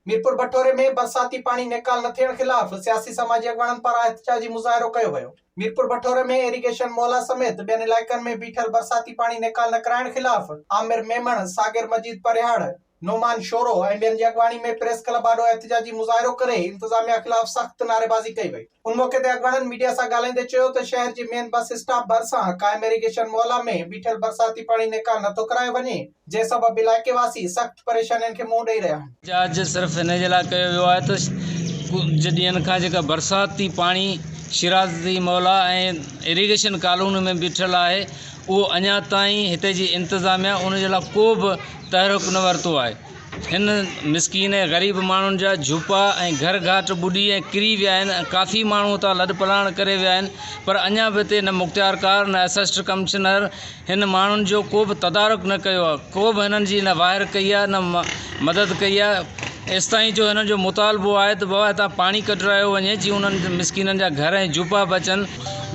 ميرپور بٺوري ۾ برساتي پاڻي نيڪال نه ٿيڻ خلاف سياسي سماجي اڳواڻن پاران احتجاجي مظاهرو ڪيو ويو. ميرپور بٺوري ۾ ايريگيشن محلا سميت ٻين علائقن ۾ بيٺل برساتي پاڻي نيڪال نه ڪرائڻ خلاف عامر ميمڻ، ساگر مجيد پرهياڙ، نعمان شورو ۽ ٻين جي اڳواڻي ۾ پريس ڪلب آڏو احتجاجي مظاهرو ڪري انتظاميا خلاف سخت نعريبازي ڪئي وئي. ان موقعي تي اڳواڻن ميڊيا سان ڳالهائيندي چيو ته شهر جي مين بس اسٽاپ ڀرسان قائم ايريگيشن محلا ۾ بيٺل برساتي پاڻي نيڪال نٿو ڪرايو وڃي جنهن سبب علائقي واسي سخت پريشانين کي منهن ڏئي رهيا آهن. احتجاج صرف ان جي لاء ڪيو ويو آهي ته ڪجهه ڏينهن کان جيڪا برساتي پاڻي شيرازي محلا ۽ ايريگيشن ڪالوني ۾ بيٺل آهي اهو اڃا تائين هتي جي انتظاميا ان جي لاء ڪو به تحرڪ نه ورتو آهي. هن مسڪين ۽ غريب ماڻهن جا جهوپا ۽ گهر گهاٽ ٻڏي ۽ ڪري ويا آهن ۽ ڪافي ماڻهو اتان لڏ پلاڻ ڪري ويا آهن پر اڃا به هتي نه مختيارڪار نه اسسٽنٽ ڪمشنر هن ماڻهن جو ڪو به تدارڪ نه ڪيو آهي ڪو به هنن جي نه واهر ڪئي آهي نه مدد ڪئي آهي ايستائين جو هنن جو مطالبو آهي ته بابا هتان پاڻي ڪڍرايو وڃي جيئن انهن مسڪينن جا گهر ۽ جهوپا بچن.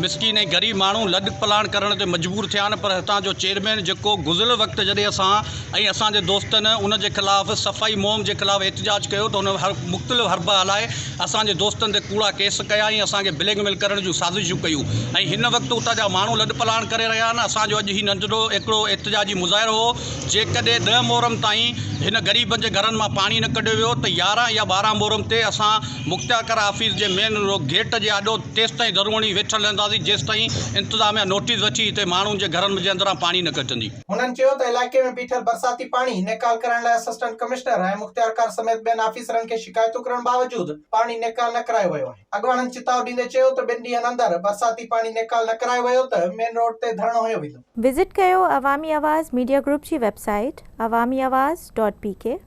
مسڪين ۽ غريب ماڻهو لڏ پلاڻ ڪرڻ تي مجبور ٿيا آهن پر هتان جو چيئرمين جيڪو گذريل وقت جڏهن اسان ۽ اسان جي دوستن ان جي خلاف صفائي مهم جي خلاف احتجاج ڪيو ته هن هر مختلف حربا هلائي اسان جي دوستن تي ڪوڙا ڪيس ڪيا ۽ اسان کي بليڪ ميل ڪرڻ جون سازشون ڪيون ۽ هن وقت اتان جا ماڻهو لڏ پلاڻ ڪري رهيا آهن اسان جو اڄ هي ننڍڙو هڪڙو احتجاجي مظاهرو هو جيڪڏهن ڏهه محرم تائين هن غريبن جي گهرن مان پاڻي نه ڪڍيو ويو ته 11 يا 12 محرم تي اسان مختيارڪار آفيس جي مين گيٽ جي آڏو تيستائين ڌرڻو هڻي ويٺل رهنداسين جيستائين انتظاميا نوٽيس وٺي هتي ماڻهن جي گهرن جي اندران پاڻي نه ڪڍندي. هنن چيو ته علائقي ۾ بيٺل برساتي پاڻي نيڪال ڪرائڻ لاء اسسٽنٽ ڪمشنر ۽ مختيارڪار سميت ٻين آفيسرن کي شڪايتون ڪرڻ باوجود پاڻي نيڪال نه ڪرايو ويو آهي. اڳواڻن چتاء ڏيندي چيو ته ٻن ڏينهن اندر برساتي پاڻي نيڪال نه ڪرايو ويو ته مين روڊ تي ڌرڻو هنيو ويندو. وزٽ ڪيو عوامي آواز ميڊيا گروپ جي website Awami Awaz dot P K.